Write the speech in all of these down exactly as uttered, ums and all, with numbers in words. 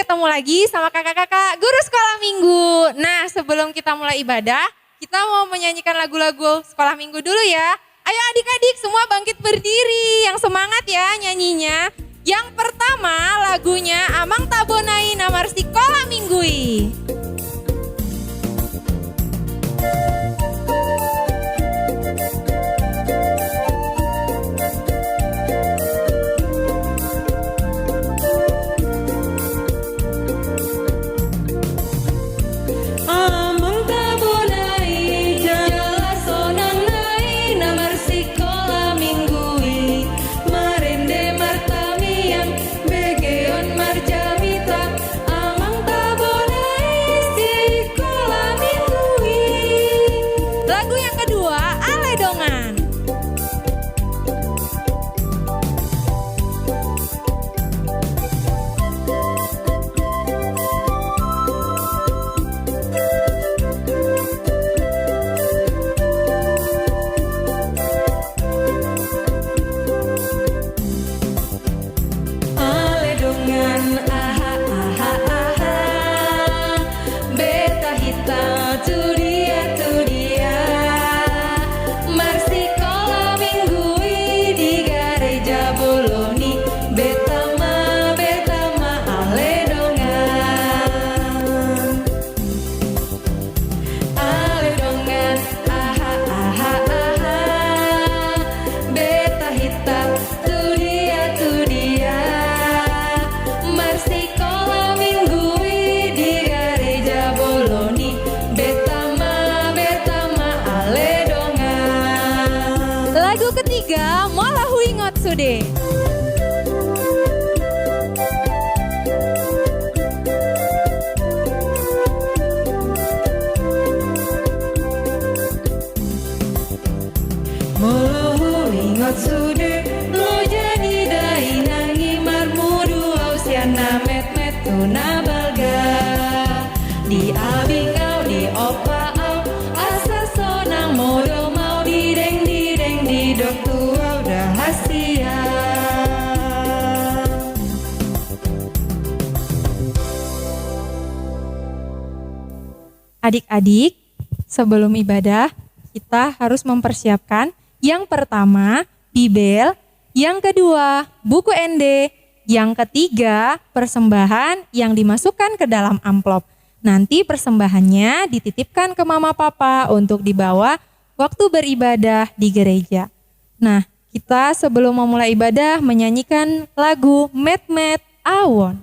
Ketemu lagi sama kakak-kakak guru sekolah minggu. Nah, sebelum kita mulai ibadah, kita mau menyanyikan lagu-lagu sekolah minggu dulu ya. Ayo adik-adik semua bangkit berdiri. Yang semangat ya nyanyinya. Yang pertama lagunya Amang Tabo Nai na marsikola minggu i. Amang Tabo Nai, jala sonang nai na marsikola minggu i, marende martamiang, begeon marjamita, Amang Tabo Nai sikola minggu i. Lagu yang kedua, Ale Dongan. Ale dongan, aha, aha, aha. Beta hita tu dia, tu dia. Marsikola minggu i di gareja bolon i. Beta ma, beta ma, ale dongan. Ale dongan, aha, aha, aha. Beta hita tu dia, tu dia. Marsikola minggu i di gareja bolon i. Beta ma, beta ma, ale dongan. Lagu ketiga, Molo Huingot Sude. Molo huingot sude loja ni dainang i, marmudu au sian na metmet tu na balga. Diabing au, diopa au, asa sonang modom au, dideng, dideng, didok tu au da hasian. Adik-adik, sebelum ibadah, kita harus mempersiapkan yang pertama, Bibel, yang kedua, buku ende, yang ketiga, persembahan yang dimasukkan ke dalam amplop. Nanti persembahannya dititipkan ke mama papa untuk dibawa waktu beribadah di gereja. Nah, kita sebelum memulai ibadah menyanyikan lagu Metmet Ahu On.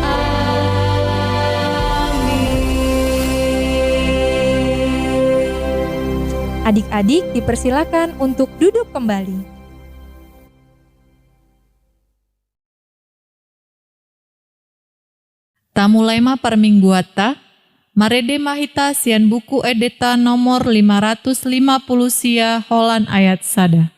Amin. Adik-adik dipersilakan untuk duduk kembali. Tamulai ma parmingguanta, marende ma hita sian buku endenta nomor lima ratus lima puluh sia, holan ayat sada.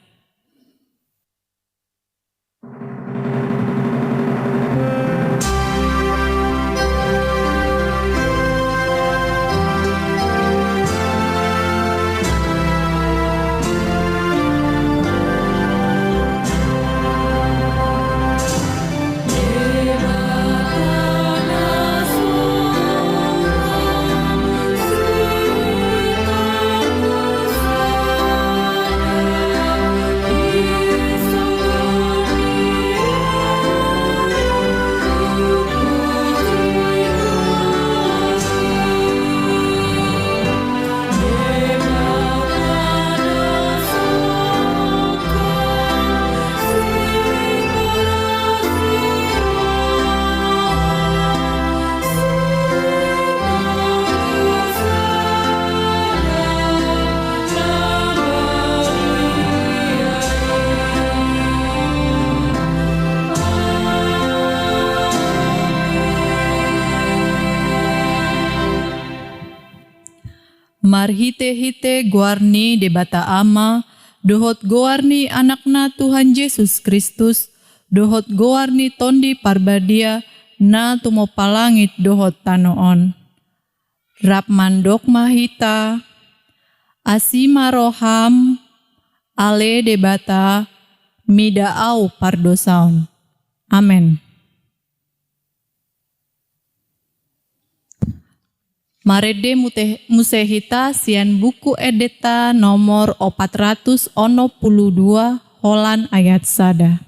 Marhitehite goar ni Debata Ama dohot goar ni Anakna Tuhan Jesus Kristus, dohot goar ni Tondi Parbadia na tumompa langit dohot tano on. Rap mandok ma hita: Asi ma roham, ale Debata, mida ahu pardosaon. Amen. Marende mute-, muse hita sian Buku Endenta nomor opat ratus onom pulu dua, holan ayat sada.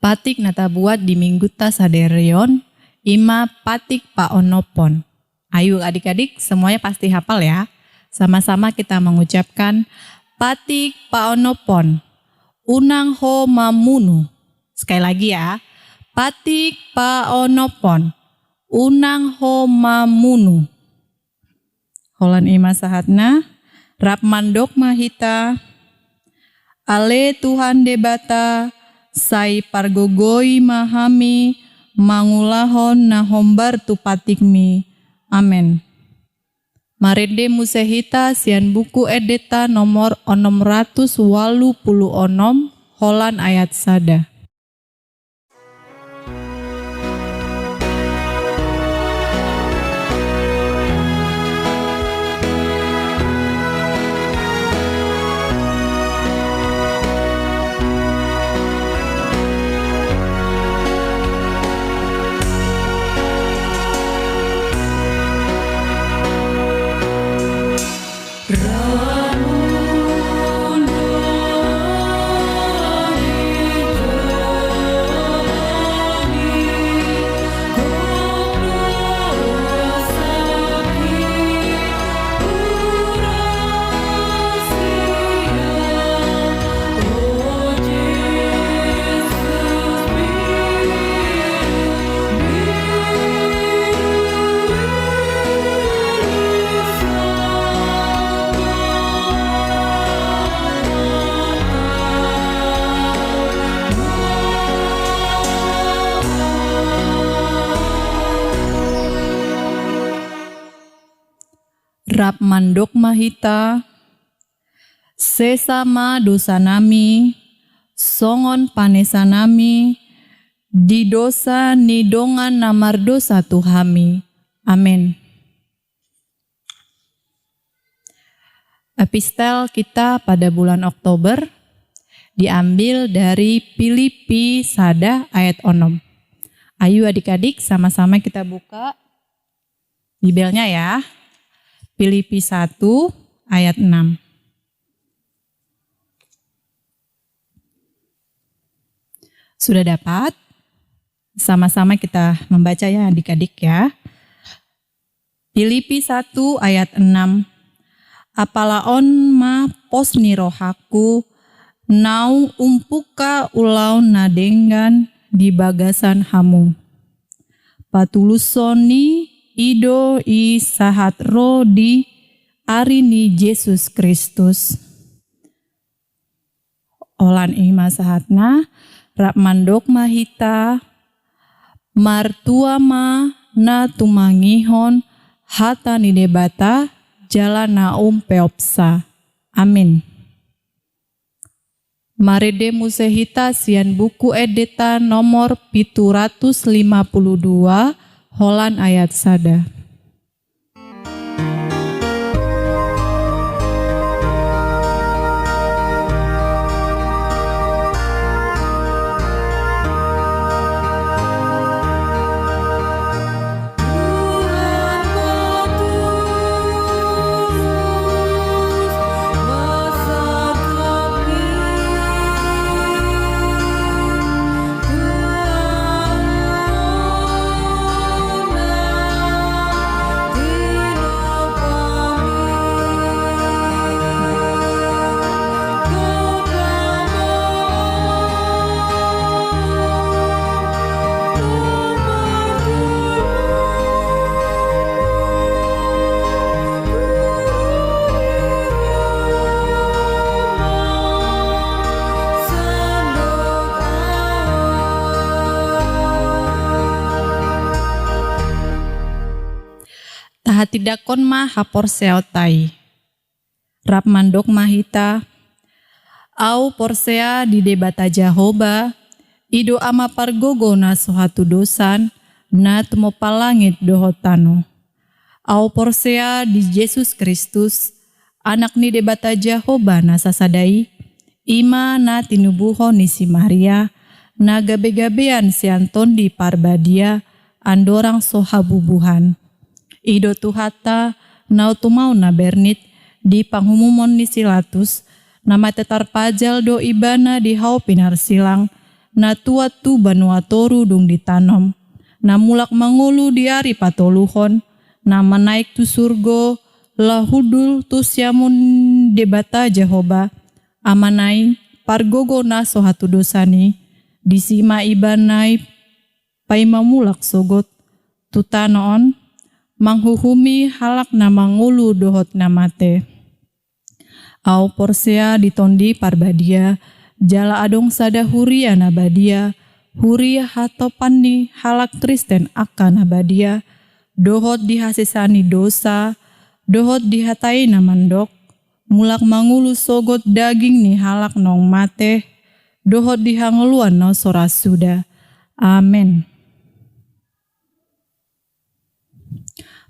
Patik na tabuat di Minggunta sadari on, i ma patik paonomhon. Ayo, adik-adik, semuanya pasti hafal ya. Sama-sama kita mengucapkan, patik paonomhon, unang ho mamunu. Sekali lagi ya, patik paonomhon, unang ho mamunu. Holan i ma sahatna, rap mandok ma hita: Ale Tuhan Debata, sai pargogoi ma hami mangulahon na hombar tu patikmi. Amen. Marende muse hita sian Buku Endenta nomor onom ratus ualu pulu onom, holan ayat sada. Rap mandok ma hita: Sesa ma dosanami, songon panesanami di dosa ni dongan na mardosa tu hami. Amen. Epistel kita pada bulan Oktober diambil dari Filipi sada ayat onom. Ayo adik-adik, sama-sama kita buka Bibelnya ya. Filipi satu ayat enam. Sudah dapat? Sama-sama kita membaca ya, adik-adik ya. Filipi satu ayat enam. Apala on ma pos ni rohangku, naung umpungka ulaon na denggan di bagasan hamu. Patuluson ni i do i sahat ro di ari ni Jesus Kristus. Holan i ma sahatna, rap mandok ma hita: Martua ma na tumangihon hata ni Debata jala na umpeopsa. Amin. Marende muse hita sian Buku Endenta nomor pitu ratus lima pulu dua, holan ayat sada. Tahatindangkon ma haporseaonta i. Rap mandok ma hita: Ahu porsea di Debata Jahowa, i do Ama pargogo na so hatudosan, na tumompa langit dohot tano. Ahu porsea di Jesus Kristus, Anak ni Debata Jahowa na sasada i, i ma na tinubuhon ni si Maria, na gabegabean sian Tondi Parbadia, andorang so habubuhan. I do Tuhanta, na utumaon na bernit, di pangumumon ni si Latus, na mate tarpajal do Ibana di hau pinarsilang, na tuat tu banua toru dung ditanom, na mulak mangolu di ari patoluhon, na manaek tu surgo, laho hundul tu siamun Debata Jahowa, Amana i, pargogo na so hatudosan i, disi ma Ibana i paima mulak sogot tu tano on, manghuhumi halak na mangolu dohot na mate. Ahu porsea di Tondi Parbadia, jala adong sada huria na badia, huria hatopan ni halak Kristen angka na badia, dohot di hasesaan ni dosa, dohot di hata i na mandok, mulak mangolu sogot daging ni halak naung mate, dohot di hangoluan na so ra suda. Amen.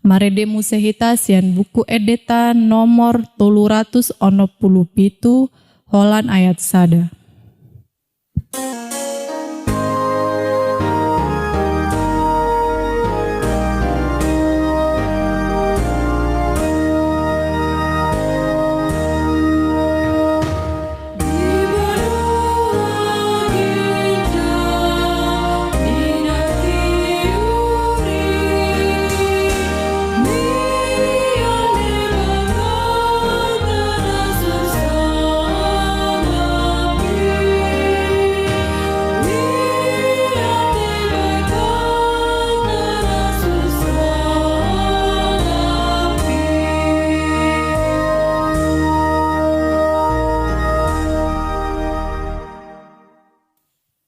Marende muse hita sian Buku Endenta nomor tolu ratus onom pulu pitu, holan ayat sada.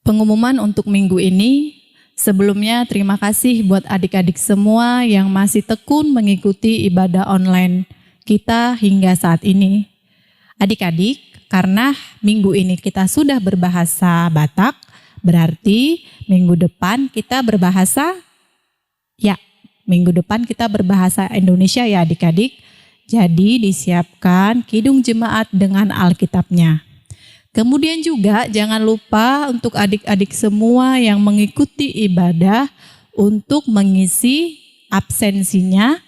Pengumuman untuk minggu ini. Sebelumnya, terima kasih buat adik-adik semua yang masih tekun mengikuti ibadah online kita hingga saat ini. Adik-adik, karena minggu ini kita sudah berbahasa Batak, berarti minggu depan kita berbahasa Ya, minggu depan kita berbahasa Indonesia ya, adik-adik. Jadi disiapkan Kidung Jemaat dengan Alkitabnya. Kemudian juga jangan lupa untuk adik-adik semua yang mengikuti ibadah untuk mengisi absensinya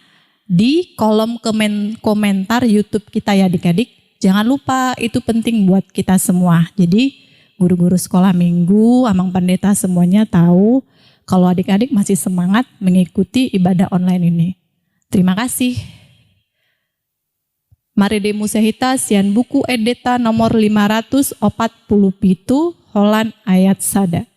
di kolom komen-, komentar YouTube kita ya, adik-adik. Jangan lupa, itu penting buat kita semua. Jadi, guru-guru sekolah minggu, amang pendeta semuanya tahu kalau adik-adik masih semangat mengikuti ibadah online ini. Terima kasih. Marende muse hita sian Buku Endenta nomor lima ratus opat pulu pitu, holan ayat sada.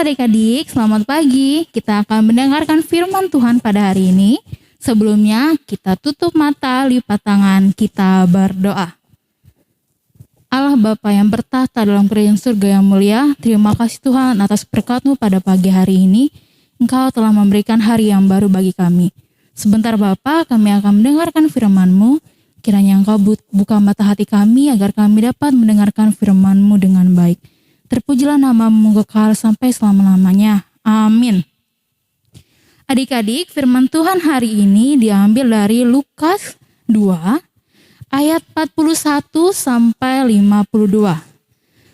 Adik-adik, selamat pagi. Kita akan mendengarkan firman Tuhan pada hari ini. Sebelumnya, kita tutup mata, lipat tangan, kita berdoa. Allah Bapa yang bertakhta dalam kerajaan surga yang mulia, terima kasih Tuhan atas berkat-Mu pada pagi hari ini. Engkau telah memberikan hari yang baru bagi kami. Sebentar Bapa, kami akan mendengarkan firman-Mu. Kiranya Engkau bu-, buka mata hati kami agar kami dapat mendengarkan firman-Mu dengan baik. Terpujilah nama-Mu kekal sampai selama-lamanya. Amin. Adik-adik, firman Tuhan hari ini diambil dari Lukas dua ayat empat puluh satu sampai lima puluh dua.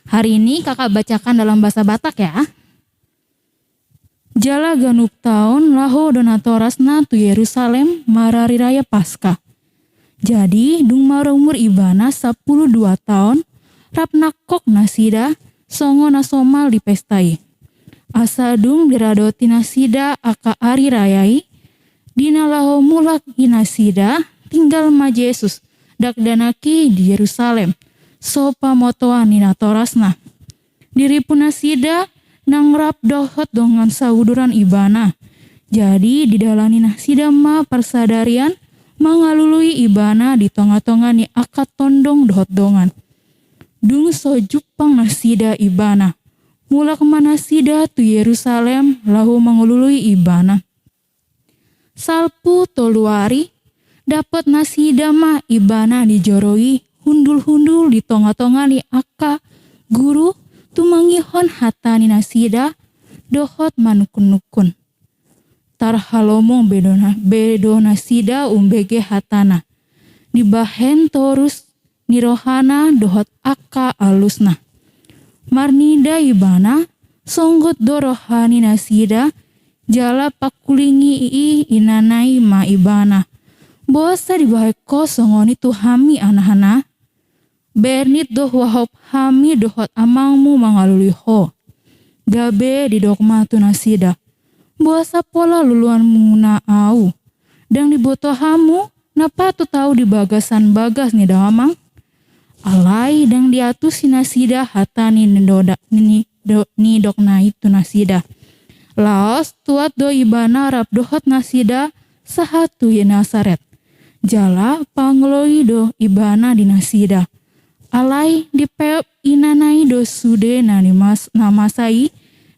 Hari ini kakak bacakan dalam bahasa Batak ya. Jala ganup taon laho do natorasna tu Yerusalem marari raya Paska. Jadi, dung marumur ibana sampulu dua taon, rap nangkok nasida, songon na somal di pesta i. Asa dung diradoti nasida angka ari raya i, di na laho mulak i nasida, tinggal ma Jesus, dakdanak i di Yerusalem, so pamotoan ni natorasna. Diripu nasida nang rap dohot dongan sauduran ibana. Jadi didalani nasida ma parsadarian mangalului ibana di tonga-tonga ni angka tondong dohot dongan. Dung so jumpang nasida ibana, mulak ma nasida tu Yerusalem laho mangalului ibana. Salpu tolu ari, dapot nasida ma ibana di joro i hundul-hundul di tonga-tonga ni angka guru tumangihon hata ni nasida dohot manungkun-nungkun. Tarhalomong be do na-, be do nasida umbege hatana. Dibahen torus ni rohana dohot angka alusna. Marnida ibana, songgot do roha ni nasida, jala pangkulingi i inanai ma ibana. Boasa dibahen ho songon i tu hami anakna? Bernit do huahop hami dohot amangmu mangalului ho. Gabe didok ma tu nasida. Boasa pola luluanmuna au? Ndang diboto hamu, na patut au di bagasan bagas ni damang? Alai ndang diantusi nasida hata ni doda-, ni do-, ni dokna i tu nasida. Laos tuat do ibana rap dohot nasida sahat tu Nasaret. Jala pangalului do ibana di nasida. Alai dipeop inanai do sude na ni mas-, na masa i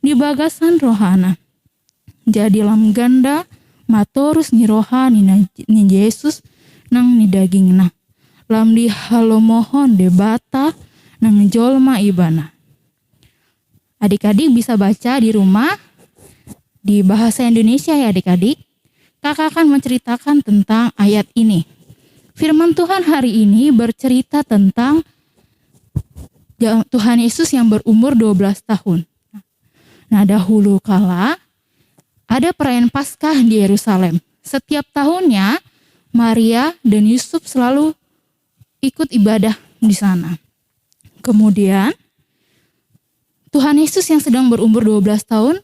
di bagasan rohana. Jadi lam ganda ma torus ni roha ni na-, ni Jesus nang ni dagingna. Lam dihalomohon Debata nang jolma ibana. Adik-adik bisa baca di rumah di bahasa Indonesia ya adik-adik. Kakak akan menceritakan tentang ayat ini. Firman Tuhan hari ini bercerita tentang Ja-, Tuhan Yesus yang berumur dua belas tahun. Nah, dahulu kala ada perayaan Paskah di Yerusalem. Setiap tahunnya, Maria dan Yusuf selalu ikut ibadah di sana. Kemudian, Tuhan Yesus yang sedang berumur dua belas tahun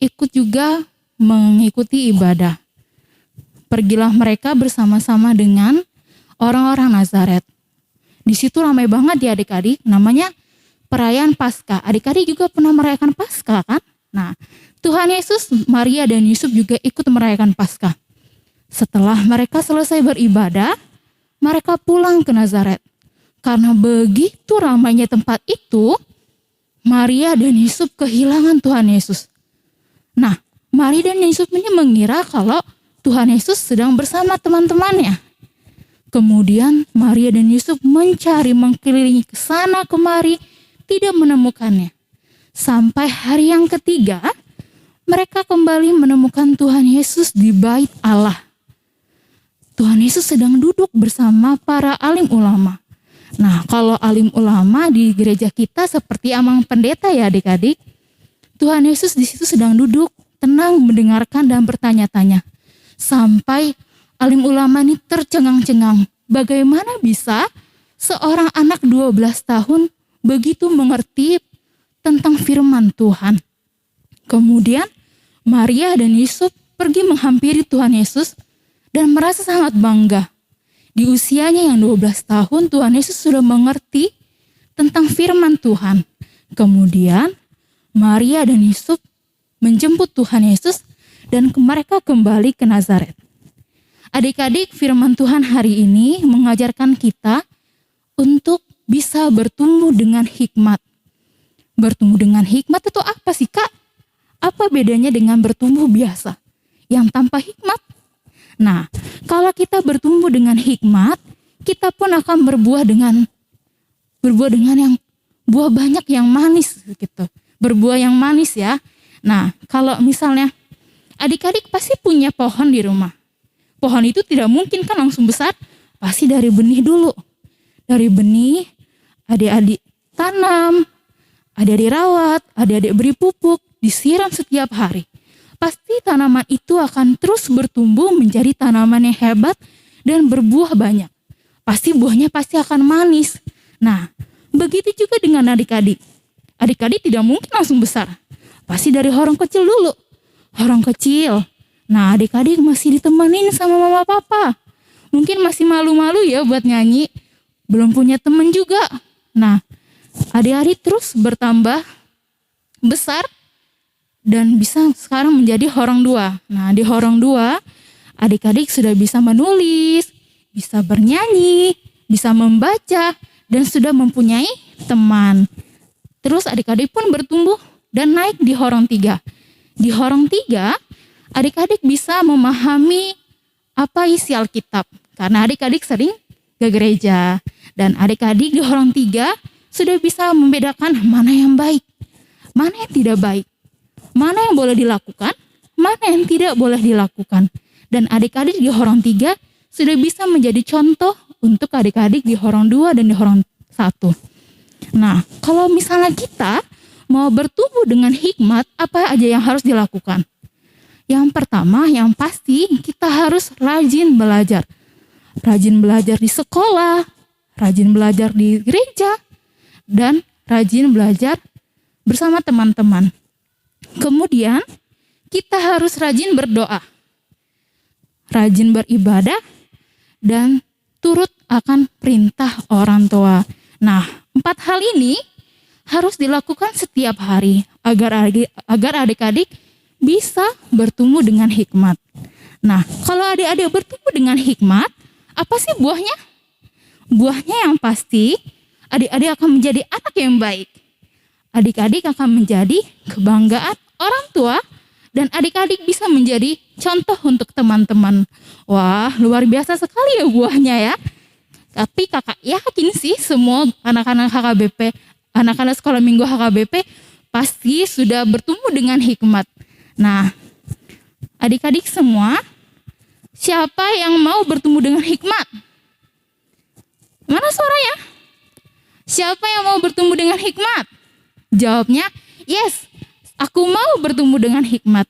ikut juga mengikuti ibadah. Pergilah mereka bersama-sama dengan orang-orang Nazaret. Di situ ramai banget ya adik-adik, namanya perayaan Paskah. Adik-adik juga pernah merayakan Paskah kan? Nah, Tuhan Yesus, Maria, dan Yusuf juga ikut merayakan Paskah. Setelah mereka selesai beribadah, mereka pulang ke Nazaret. Karena begitu ramainya tempat itu, Maria dan Yusuf kehilangan Tuhan Yesus. Nah, Maria dan Yusuf ini mengira kalau Tuhan Yesus sedang bersama teman-temannya. Kemudian Maria dan Yusuf mencari mengkelilingi ke sana kemari, tidak menemukannya. Sampai hari yang ketiga, mereka kembali menemukan Tuhan Yesus di bait Allah. Tuhan Yesus sedang duduk bersama para alim ulama. Nah, kalau alim ulama di gereja kita seperti amang pendeta ya adik-adik. Tuhan Yesus di situ sedang duduk, tenang mendengarkan dan bertanya-tanya. Sampai alim ulama ini tercengang-cengang. Bagaimana bisa seorang anak dua belas tahun begitu mengerti tentang firman Tuhan? Kemudian Maria dan Yusuf pergi menghampiri Tuhan Yesus dan merasa sangat bangga. Di usianya yang dua belas tahun, Tuhan Yesus sudah mengerti tentang firman Tuhan. Kemudian Maria dan Yusuf menjemput Tuhan Yesus, dan ke-, mereka kembali ke Nazaret. Adik-adik, firman Tuhan hari ini mengajarkan kita untuk bisa bertumbuh dengan hikmat. Bertumbuh dengan hikmat itu apa sih, Kak? Apa bedanya dengan bertumbuh biasa yang tanpa hikmat? Nah, kalau kita bertumbuh dengan hikmat, kita pun akan berbuah dengan, berbuah dengan yang, buah banyak yang manis gitu. Berbuah yang manis, ya. Nah, kalau misalnya adik-adik pasti punya pohon di rumah. Pohon itu tidak mungkin kan langsung besar, pasti dari benih dulu. Dari benih, adik-adik tanam, adik-adik rawat, adik-adik beri pupuk, disiram setiap hari. Pasti tanaman itu akan terus bertumbuh menjadi tanaman yang hebat dan berbuah banyak. Pasti buahnya pasti akan manis. Nah, begitu juga dengan adik-adik. Adik-adik tidak mungkin langsung besar. Pasti dari horong kecil dulu. Horong kecil. Nah, adik-adik masih ditemenin sama mama papa. Mungkin masih malu-malu ya buat nyanyi. Belum punya temen juga. Nah, adik-adik terus bertambah besar dan bisa sekarang menjadi horong dua. Nah, di horong dua, adik-adik sudah bisa menulis, bisa bernyanyi, bisa membaca, dan sudah mempunyai teman. Terus adik-adik pun bertumbuh dan naik di horong tiga. Di horong tiga, adik-adik bisa memahami apa isi Alkitab. Karena adik-adik sering ke gereja. Dan adik-adik di horong tiga sudah bisa membedakan mana yang baik, mana yang tidak baik, mana yang boleh dilakukan, mana yang tidak boleh dilakukan. Dan adik-adik di horong tiga sudah bisa menjadi contoh untuk adik-adik di horong dua dan di horong satu. Nah, kalau misalnya kita mau bertumbuh dengan hikmat, apa aja yang harus dilakukan? Yang pertama, yang pasti kita harus rajin belajar. Rajin belajar di sekolah, rajin belajar di gereja, dan rajin belajar bersama teman-teman. Kemudian, kita harus rajin berdoa, rajin beribadah, dan turut akan perintah orang tua. Nah, empat hal ini harus dilakukan setiap hari agar adi-, agar adik-adik bisa bertumbuh dengan hikmat. Nah, kalau adik-adik bertumbuh dengan hikmat, apa sih buahnya? Buahnya yang pasti, adik-adik akan menjadi anak yang baik. Adik-adik akan menjadi kebanggaan orang tua, dan adik-adik bisa menjadi contoh untuk teman-teman. Wah, luar biasa sekali ya buahnya ya. Tapi kakak yakin sih semua anak-anak H K B P, anak-anak sekolah minggu H K B P pasti sudah bertumbuh dengan hikmat. Nah, adik-adik semua, siapa yang mau bertumbuh dengan hikmat? Mana suaranya? Siapa yang mau bertumbuh dengan hikmat? Jawabnya, "Yes, aku mau bertumbuh dengan hikmat."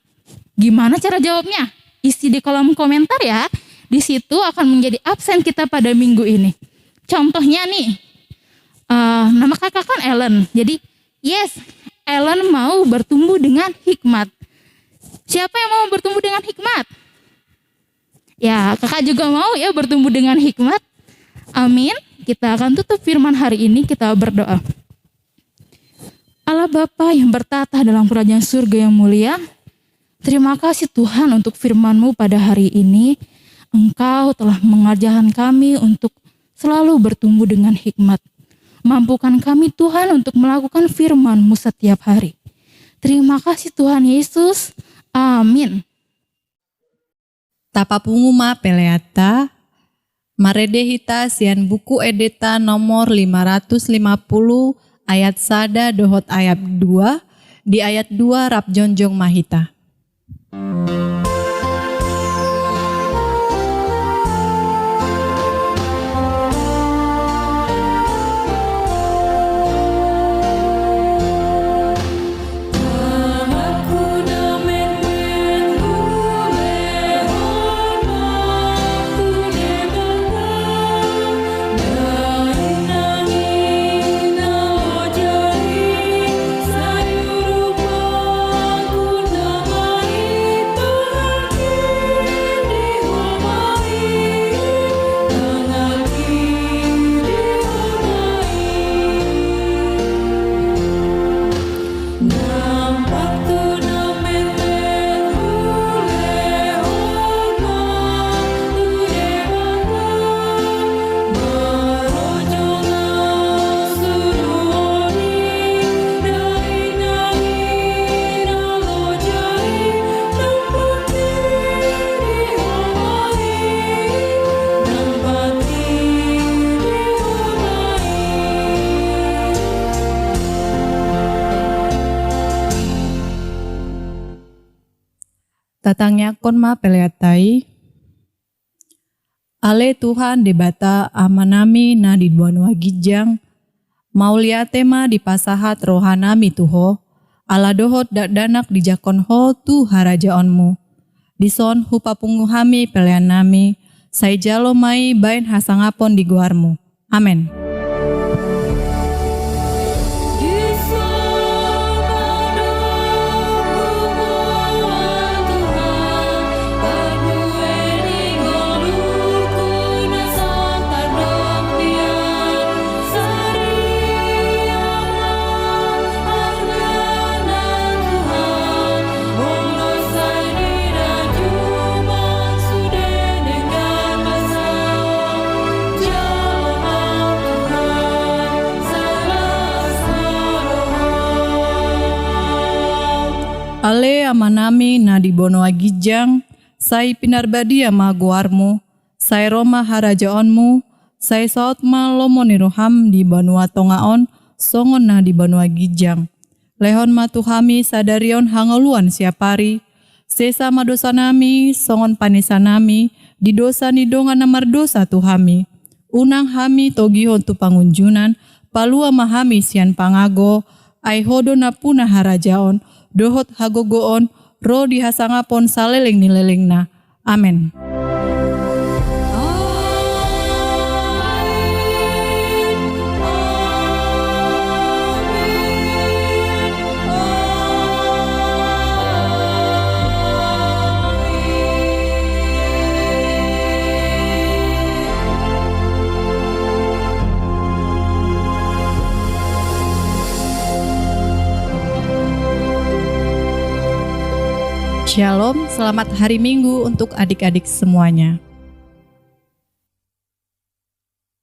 Gimana cara jawabnya? Isi di kolom komentar ya. Di situ akan menjadi absen kita pada minggu ini. Contohnya nih, eh, nama kakak kan Ellen. Jadi, yes, Ellen mau bertumbuh dengan hikmat. Siapa yang mau bertumbuh dengan hikmat? Ya, kakak juga mau ya bertumbuh dengan hikmat. Amin. Kita akan tutup firman hari ini, kita berdoa. Allah Bapa yang bertata dalam kerajaan surga yang mulia, terima kasih Tuhan untuk firman-Mu pada hari ini. Engkau telah mengajarkan kami untuk selalu bertumbuh dengan hikmat. Mampukan kami Tuhan untuk melakukan firman-Mu setiap hari. Terima kasih Tuhan Yesus. Amin. Tapapungu ma peleanta, marende hita sian Buku Endenta nomor lima ratus lima puluh ayat sada dohot ayat dua, di ayat dua rap jongjong ma hita. Tatangiangkon ma pelean ta i. Ale Tuhan Debata Amanami na di banua ginjang, mauliate ma dipasahat rohanami tu Ho, ala dohot dakdanak dijangkon Ho tu harajaonMu. Dison hupapungu hami peleannami, sai jalo ma i baen hasangapon di goarMu. Amen. Ale Amanami na di banua ginjang, sai pinarbadia ma goarMu, sai ro ma harajaonMu, sai saut ma lomo ni rohaM di banua tonga on, songon na di banua ginjang. Lehon ma tu hami sadari on hangoluan siapari. Sesa ma dosanami, songon panesanami di dosa ni dongan na mardosa tu hami. Unang hami togihon tu pangunjunan, palua ma hami sian pangago, ai Ho do nampuna harajaon, dohot hagogoon, ro di hasangapon saleleng ni lelengna. Amen. Shalom, selamat hari Minggu untuk adik-adik semuanya.